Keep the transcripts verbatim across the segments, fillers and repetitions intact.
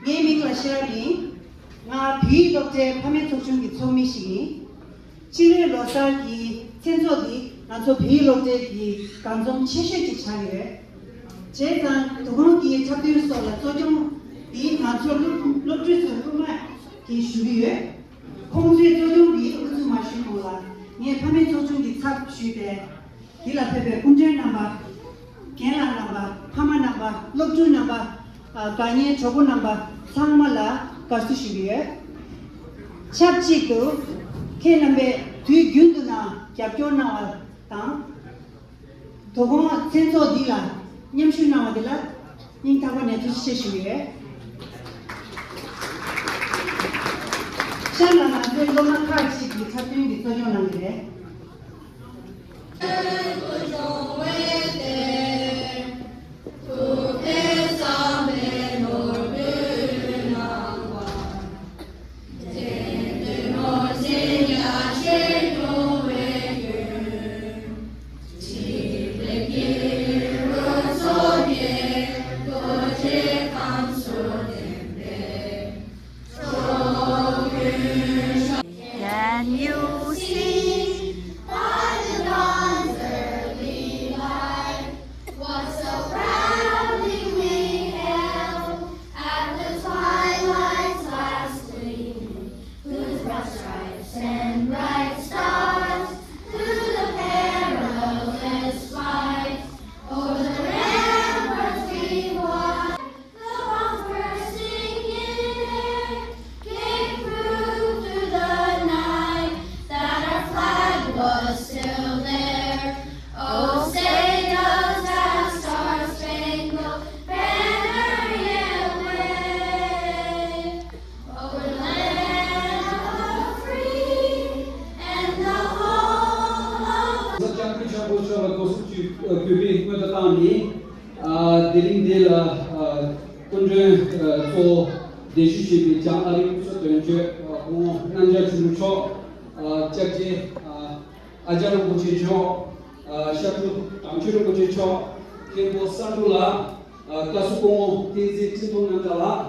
ངའི་མིང་ལ་ཤར་ཡིན། ང་བོད་ཡིག་སློབ་གྲྭའི་ཕ་མའི་ཚོགས་ཆུང་གི་ཚོགས་མི་ཞིག་ཡིན། ཕྱི་ལོའི་ལོ་གསར་གྱི་མཚན་ཚོགས་འདི་ང་ཚོ་བོད་ཡིག་སློབ་གྲྭའི་གི་དགའ་འཛོམས་ཆེ་ཤོས་ཅིག་ཆགས་ཀྱི་རེད། བྱས་ཙང་དོ་དགོང་གི་འཁྲབ་སྟོན་སོགས་ལ་གཙོ་སྐྱོང་འདི་ང་ཚོ་སློབ་སློབ་ཕྲུག་ཚོའི་སློབ་མ་གིས་ཞུ་གི་ཡོད། ཁོང་ཚོའི་གཙོ་སྐྱོང་གིས་དབུ་ཚུགས་མ་ཞུས་གོང་ལ་ངས་ཕ་མའི་ཚོགས་ཆུང་གི་ཚབ་ཞུས་པས། འདི་ལ་ཕེབས་པའི་སྐུ་མགྲོན་རྣམ་པ། རྒན་ལགས་རྣམ་པ། ཕ་མ་རྣམ་པ། སློབ་ཕྲུག་རྣམ་པ། ཨ། དགའ་ཉེ་གྲོགས་པོ་རྣམ་པ་ཚང་མ་ལ་དགའ་བསུ་ཞུ་གི་ཡོད། ཆབས་ཅིག་ཏུ་ཁྱེད་རྣམ་པས་དུས་རྒྱུན་དུ་ནང་རྒྱབ་སྐྱོར་གནང་བ་དང་། དོ་དགོང་མཚན་ཚོགས་འདི་ལ་མཉམ་ཞུགས་གནང་བ་དེ་ལ་སྙིང་ཐག་པ་ནས་ཐུགས་རྗེ་ཆེ་ཞུ་ཡོད། གཤམ་ལ་ང་ཚོའི་སློབ་མ་ཁག་ཅིག་གིས་འཁྲབ་སྟོན་གྱི་གཙོ་སྐྱོང་གནང་གི་རེད། Can you see? By the dawn's early light, what so proudly we hailed at the twilight's last gleaming, whose broad stripes and bright stars through the perilous fight o'er the ramparts we watched. The bumpers singing air gave proof to the night that our flag was still there. Oh, say does that star-spangled banner yet wave over the land of the free and the home of the ས་སྐྱ་ཀུན་ཆེན་པོ་མཆོག་ལ་གོ་སྲུང་ཅིག་གུས་པས་སྔོན་དུ་བཏང་ནས། ཨ། དེ་རིང་འདི་ལ། ཨ། སྐུ་མགྲོན། ཨ། གཙོ་བོ་གདན་ཞུ་བྱས་པའི་བྱང་ཨ་རིའི་དབུས་ས་དོན་གཅོད། ཨ། སྐུ་ངོ་རྣམ་རྒྱལ་ཆོས་འཕེལ་མཆོག་ཨ། སྐྱབས་རྗེ། ཨ། ཨ་ཅག་རིན་པོ་ཆེ་མཆོག་ཨ། ཤར་སྤྲུལ་དམ་ཆོས་རིན་པོ་ཆེ་མཆོག་མཁན་པོ་ས་འབྲུག་ལགས། ཨ། བཀའ་ཟུར་སྐུ་ངོ་བསྟན་འཛིན་ཁྲི་འཛོམས་རྣམ་གྲྭ་ལགས།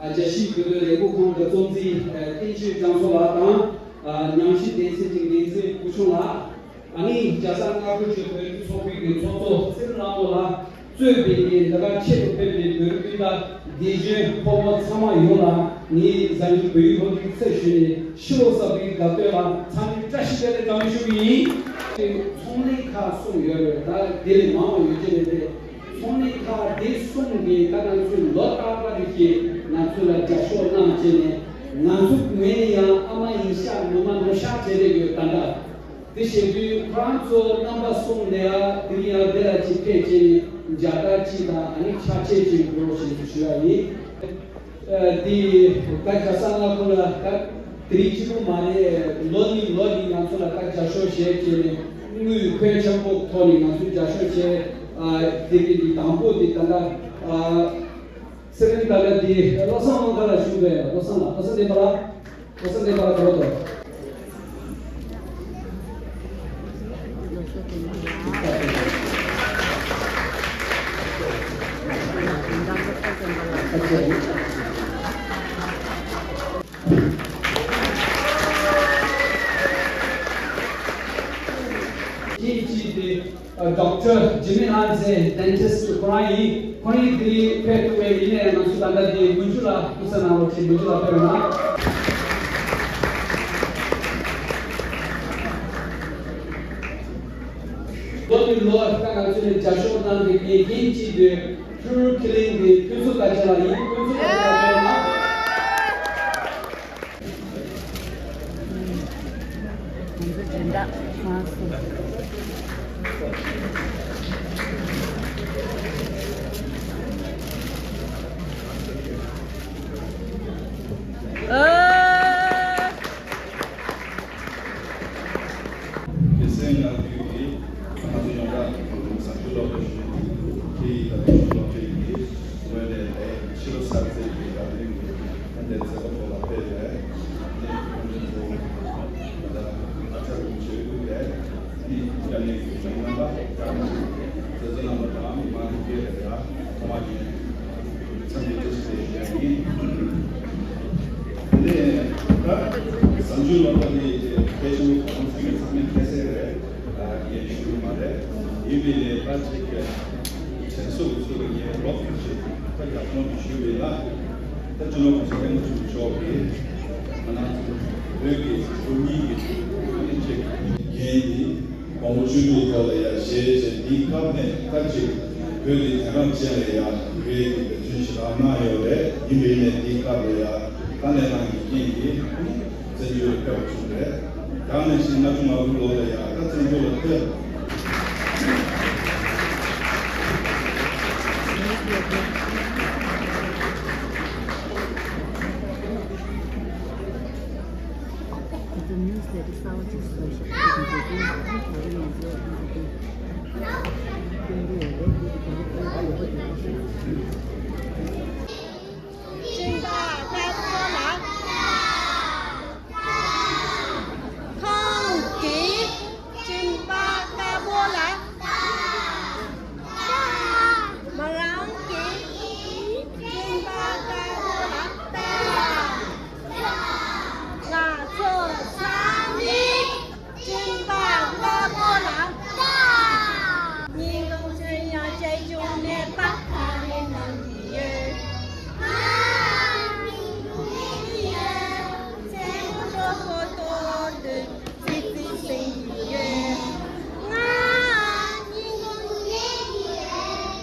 ཨ། རྒྱལ་སྤྱིའི་བོད་དོན་ལས་འགུལ་ཁང་གི་གཙོ་འཛིན། ཨ། བསྟན་ཆོས་རྒྱ་མཚོ་ལགས་དང་། ཨ། ཉམས་ཞིབ་སྡེ་ཚན་གྱི་འགན་འཛིན་སྐུ་ཆུང་ལགས། ཨ་ནི་རྒྱལ་ས་ལྔ་མཁོ་ཆུས་བོད་རིགས་ཚོགས་པའི་གི་ཚོགས་གཙོ་ཚེ་རིང་ལྷ་མོ་ལགས་གཙོས་པའི་གི་འདི་ག་ཆེད་དུ་ཕེབས་པའི་བོད་རིགས་སྤུན་ཟླ་དགེ་བཅུའི་ཕོ་མོ་ཚང་མ་ཡོངས་ལ་ངས་གཟའ་མཇུག་བོད་ཡིག་སློབ་གྲྭའི་ཚབ་ཞུས་ནས་ཕྱི་ལོ་གསར་པའི་དགའ་སྟོན་ལ་འཚམས་འདྲི་བཀྲ་ཤིས་བདེ་ལེགས་བཀྲ་མི་ཞུ་གི་ཡིན། ཚོང་ལས་ཁག་གསུམ་ཡོད་རེད། ད་དེ་ལས་མང་བ་ཡོད་ཀྱི་རེད་དེ། ཚོང་ལས་ཁག་དེ་གསུམ་གྱིས་ད་ང་ཚོའི་ལོ་རྟག་པ་རེ་བཞིན་ང་ཚོ་ལ་རྒྱབ་སྐྱོར་གནང་བྱས་ནས་ང་ཚོ་ངོས་ནས་ཡང་ཨ་མ་ཡིན་ཤག་ནུ་མ་ནུ་ཤག་བྱས་བསྡད་ཡོད། ད་ལྟ་དེ་བྱེད་དུས་ཁོ་རང་ཚོ་རྣམ་པ་གསུམ་ནས་ཨ་དེ་རིང་ཡང་འདི་ལ་ཅིག་ཕེབས་བྱས་ནས་མཇལ་དར་གཅིག་དང་ཨ་ནི་ཕྱག་ཕྱིད་ཅིག་ཕུལ་རོགས་ཞེས་ཞུ་ཡ་ཡིན། ཨ། དེ་ད་རྒྱལ་ས་ལྔ་མཁོ་ལ་ད་དེ་རིང་གཅིག་པུ་མ་རེད། ལོ་ནས་ལོ་ནས་ང་ཚོ་ལ་ད་རྒྱབ་སྐྱོར་བྱས་བྱས་ནས་དངུལ་ཕོན་ཆེན་པོ་ཐོག་ནས་ང་ཚོས་རྒྱབ་སྐྱོར་བྱས། ཨ། དེ་གི་དེ་དང་པོ་དེ་ད་ལྟ། ཨ། ཚེ་རིང་ད་ལྟ་དེ་བློ་བཟང་དབང་ཁ་ལ་ཞུ་བས། བློ་བཟང་ལགས། བློ་བཟང་བསྟན་པ་ལགས། བློ་བཟང་བསྟན་པ་ལགས་ག་པར་འདུག་ཨ། ཌོག་ཊར་ཇི་མི་ཧན་སན་ཌེན་ཊིསི་ཊི་ཁོ་རང་ཡིན། ཁོ་རང་ཡིན་དེ་རིང་ཕེབས་ཐུབ་པ་ཡིན་ནའི་ང་ཚོ་ད་ལྟ་དེ་མུ་མཇུག་ལ་སྐུ་ཚེ་གནང་རོགས་བྱེད། མུ་མཇུག་ལ་ཕེབས་རོགས་གནང་། ལོ་ནས་ལོ་ལྟར་ང་ཚོས་རྒྱབ་སྐྱོར་གནང་བསྡད་པའི་རྒན་གཅིག་དེ་ཕུར་ཁི་ལིང་གི་ཕུན་ཚོགས་དར་རྒྱས་ལགས་ཡིན། ཕུན་ཚོགས་དར་རྒྱས་ལགས་ཕེབས་རོགས་གནང་། ང་ཚོ་སྦྱིན་བདག་ཁང་སོང་། ཨ། དེ་སེམས་ནང་དུ་ཡོད་དེ། ང་ཚོ་ཡོངས་གྲགས་ཀྱི་བོད་ཀྱི་བཟང་སྤྱོད་སློབ་གྲྭ་ཞུ་དེ་ཡི་ད་ལྟ་ཞུ་སློབ་གྲྭ་ཡིན་གྱི། ངོས་ནས་ཕྱི་ལོ་གསར་ཚེས་ཀྱི་ད་ལྟ་ཡིན་གྱི། ཨ་ནི་མཛད་སྒོ་ཐོག་ལ་ཕེབས་པའི་ནས་ཁོང་ཚོ་ད་ལྟ་ཨ་ཅག་རིན་པོ་ཆེ་སྐུ་ཕེབས་དེ་སྐྱབས་གནས་ཀྱི་མི་རྣམ་པ་ཀ་མ་ཞིག་མཛད་གཙོ་རྣམ་པ་དང་མི་མང་གི་སྐད་ལ་ཡ་ཐོག་མ་ཡིན། འཚམས་འདྲི་བཀྲ་ཤིས་བདེ་ལེགས་ཞུ་ཡ་ཡིན། ཞུ་ལ་ད་ནི་དེ་སྐད་ཆ་མི་གང་ཞུ་ཡོད་ཚང་མས་མཁྱེན་གསལ་རེད། ཨ་ངས་ཞུ་གི་མ་རེད། ཡིན་པས་ནས་ད་ཅིག་གི་དྲན་གསོ་གི་ཚུལ་དུ་ངས་ལོག་ཅིག་ད་རྒྱབ་ལྗོངས་ཀྱི་ཞུ་བས་ན། ད་སྤྱི་ནོར་༸གོང་ས་༸སྐྱབས་མགོན་ཆེན་པོ་མཆོག་གིས་ང་རང་ཚོ་བོད་ཀྱི་བོད་མིའི་གི་ཨ་ནི་ཅིག་འགན་འདི་དགོང་མོ་བཅུ་དྲུག་ཐོག་ལ་ཡ་བཞེས་བྱས་འདིའི་སྐབས་ནས་ད་ཅིག་བོད་ཀྱི་དེང་རབས་ཅན་ལ་ཡ་འབད་བའི་གི་འབད་བརྩོན་ཞེ་དྲག་གནང་ཡོད་རེད། ཡིན་པས་ནས་འདིའི་སྐབས་ལ་ཡ་དཀའ་ལས་གནང་གི་རྐྱེན་གྱིས་ཨ་ནི་བཙན་བྱོལ་ལ་ཕེབས་པ་བྱུང་རེད། ཡང་ནས་ཤིང་ལྔ་བཅུ་ང་དགུ་ལོ་ལ་ཡ་ད་བཙན་བྱོལ་ལ་ཕེབས། སྤྱིན་པ་དཀར་པོ་ལ། ཁོང་གིས་སྤྱིན་པ་དཀར་པོ་ལ། མོ་རང་གིས་སྤྱིན་པ་དཀར་པོ་ལ། ང་ཚོ་ཚང་མས་སྤྱིན་པ་དཀར་པོ་ལ་ལྟ། ཉིན་གུང་ཚོན་ཡང་ཅའི་ཅུང་ནས་པགས་ཁ་རེ་གནང་གི་ཡོད། ང་ཉིན་གུང་ནས་ཡོད། མཚན་མོ་གྲོགས་པོ་ཏོ་ཏོ་ཙི་ཙི་ཟེར་གྱི་ཡོད། ང་ཉིན་གུང་ནས་ཡོད།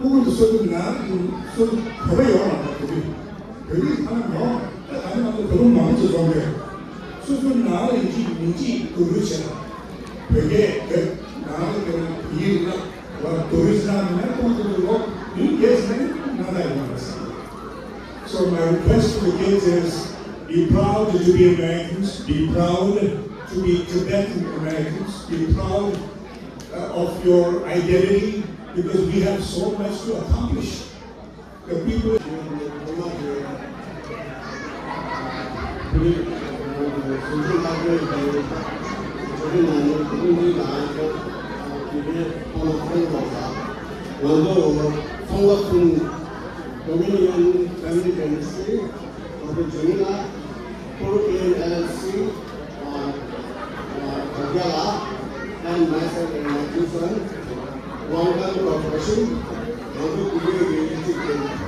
ཕྲུ་གུ་འདི་སོ་སོའི་ནང་དུ་སོ་སོ་བོད་པ་ཡོང་ལ་བོད་ཀྱི་བོད་རིགས་ཁ་ན་ཡོང་ད་ག་ནི་ང་ཚོ་བོད་པ་མང་པོ་ཅིག་འཛོམས་རེད། སོ་སོའི་ནང་ལ་ཡིན་གཅིག་མིན་གཅིག་གུ་རུ་བྱས་ལ་བོད་སྐད་བོད་ནང་ལ་བོད་ཡིག་ལ་བ་གུ་རུ་བྱས་ན་མིན་ན་ཁོང་ཚོ་ལོ་ཡིན་རྒྱས་ཟེར་ན་ནང་ལ་ཡོང་བ་རེད། So my request to the kids is be proud to be Americans, be proud to be Tibetan Americans, be proud uh, of your identity because we have so much to accomplish. The people. Dominion Family Dynasty, Doctor Jungla, Pro K L C, uh, uh, Katyala, and myself and my two sons, long time cooperation, and we will be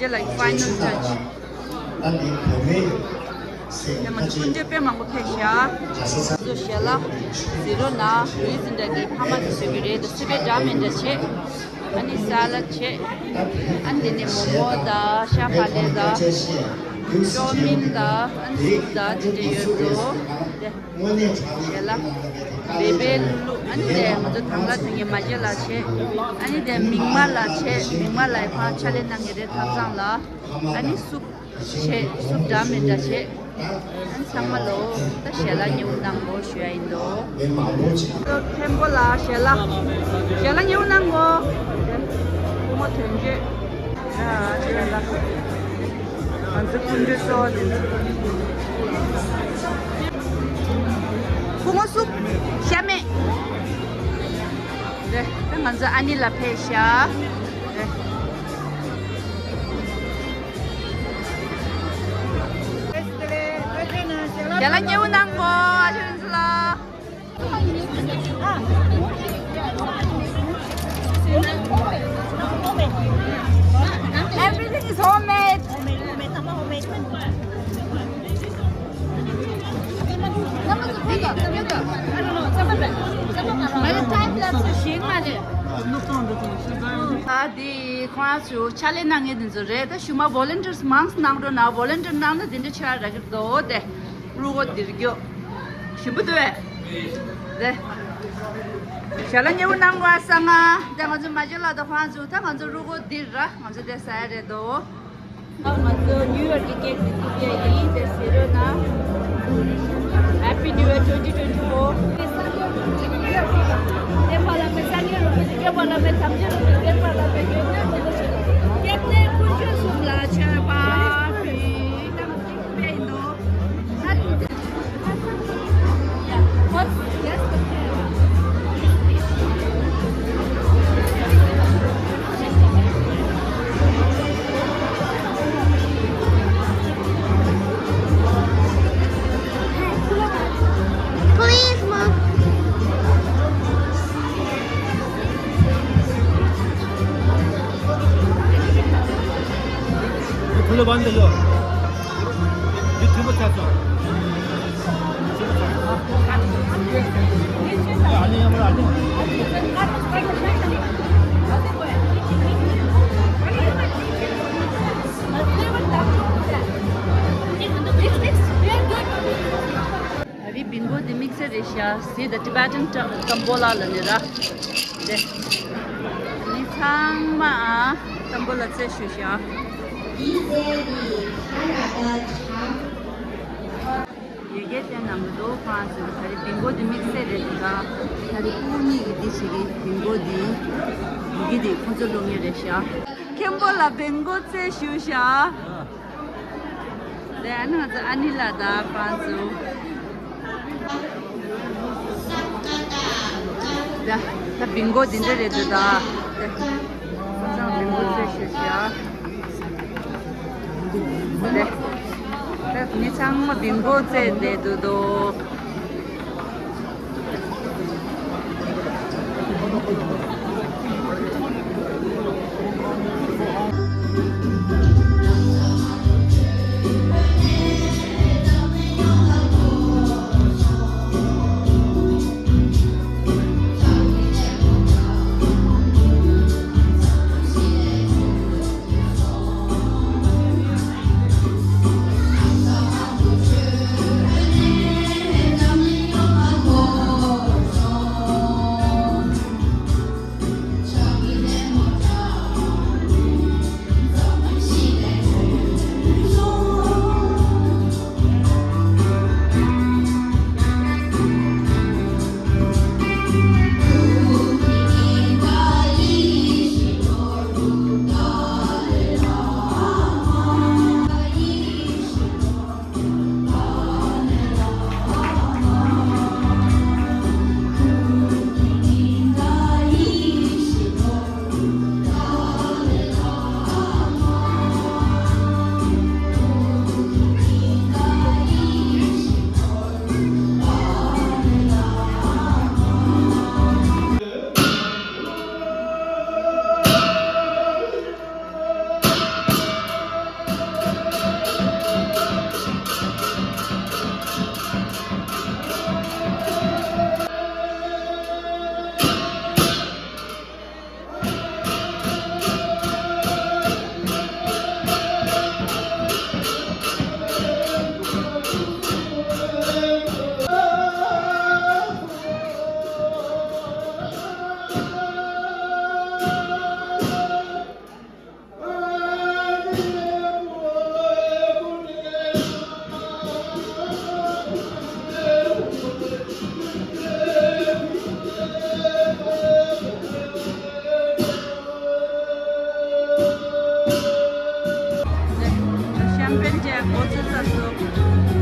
Like final judge. ད་ང་ཚོ་སྤུན་མཆེད་དཔེ་མང་པོ་ཕེབས་ཤག་ཚོ་ཞལ་ལག་ཟེར་རོ་ན་ལུས་འཛིན་གྲྭ་གི་ཕ་མ་དེ་ཚོ་གི་རེད་དོ། སི་པན་འདྲ་མི་འདྲ་བྱས། ཨ་ནི་ས་ལ་བྱས། ཨ་ནི་དེ་ནས་མོག་མོག་དང་ཤ་བག་ལེབ་དང་ཅོ་མིན་དང་ཨ་ནི་སུབ་དང་དེ་འདྲ་ཡོད་དོ། དེ་ཞལ་ལག་བེ་བེ་ལུ། ཨ་ནི་དེ་ང་ཚོ་དང་ལ་དུ་ངའི་མ་ཇེ་ལ་བྱས། ཨ་ནི་དེ་མིག་དམར་ལ་བྱས། མིག་དམར་ལ་ཡི་ཕ་ཕྱག་ལས་གནང་གི་རེད། ཐབ་ཚང་ལ་ཨ་ནི་སུབ་བྱས། སུབ་འདྲ་མི་འདྲ་བྱས། ཨ་ནི་ཚང་མ་ལོ་ད་ཞལ་ལག་ཉེ་བོ་གནང་དགོས་ཞུ་ཡ་ཡིན་དོ། མཁན་པོ་ལ་ཞལ་ལག་ཞལ་ལག་ཉེ་བོ་གནང་དགོས། སྐུ་ངོ་དོན་གཅོད། ང་ཚོ་སྐུ་མགྲོན་གཙོ་བོ་དེ་ཚོ། སྐུ་ངོ་སུབ་ཤ་མེད། རེད། ད་ང་ཚོ་ཨ་ནི་ལ་ཕེབས་ཤག་རེད། ཞལ་ལག་ཉེ་བོ་གནང་དགོས། ཨ་ཞོ་རིན་ཚུ་ལ། Everything is homemade. ད་འདི་ཁོ་རང་ཚོ་ཕྱག་ལས་གནང་མཁན་དེ་ཚོ་རེད། ད་གཞུག་མ་volunteers་མང་ཙམ་གནང་རོགས་གནང་། volunteer་གནང་ན་དེ་འདྲ་ཆགས་རག་གི་འདུག་དེ་རུ་གོ་དེར་རྒྱོ་ཞིམ་པོ་འདུག་ཨེ། རེད། ཞལ་ལག་ཉེ་བོ་གནང་དགོས་ས་ང་། དེ་ང་ཚོ་མ་ཇེ་ལ་དང་ཁོ་རང་ཚོ་ད་ང་ཚོ་རུ་གོ་འདིར་ར་ང་ཚོ་དེ་ཟ་ཡ་རེད་དོ། ང་ཚོ་ནིའུ་ཡོག་གི་ཀེག་དེ་ཐུག་ཡ་ཡིན། དེ་ཟེར་རོ་ན། Happy New Year twenty twenty-four. Please, Mom. ཁུ་ལོ་བན་དེ་ལོ། འདི་མཐུན་པོ་ཆགས་སོང་། ཨ་རི་བིང་གོ་འདི་དམིགས་བསལ་རེད་ཤག See the Tibetan Tam- Tombola ལ་ནི་ར། དེ་ནི་ཚང་མ་ཏམ་བོ་ལ་རྩེ་ཞུ་ཤག་ཡི་གེ་བསྟན་གནང་གི་འདུག་ཁོང་ཚོས་ད་རེས་བིང་གོ་འདི་དམིགས་བསལ་རེད་འདུག་ད་རེས་སྐུ་གཉིས་ཀྱི་འདི་བྱེད་ཀྱི་བིང་གོ་འདི་ཡི་གེ་འདི་ཁོང་ཚོ་སློབ་གཉེར་རེད་ཤག་མཁན་པོ་ལ་བིང་གོ་རྩེ་ཞུ་ཤག་དེ་ཨ་ནི་ང་ཚོ་ཨ་ནི་ལ་དང་ཁོང་ཚོ། ད་ད་བིང་གོ་འདི་འདྲ་རེད་འདུག་ད་དེ་ཁོང་ཚོ་བིང་གོ་རྩེ་ཞུ་ཤག་དེ་ད་མི་ཚང་མ་བིང་གོ་རྩེ་བསྡད་འདུག་དོ། ཤམ་པན་ཅན་གོ་ཚོད་ས་སོ།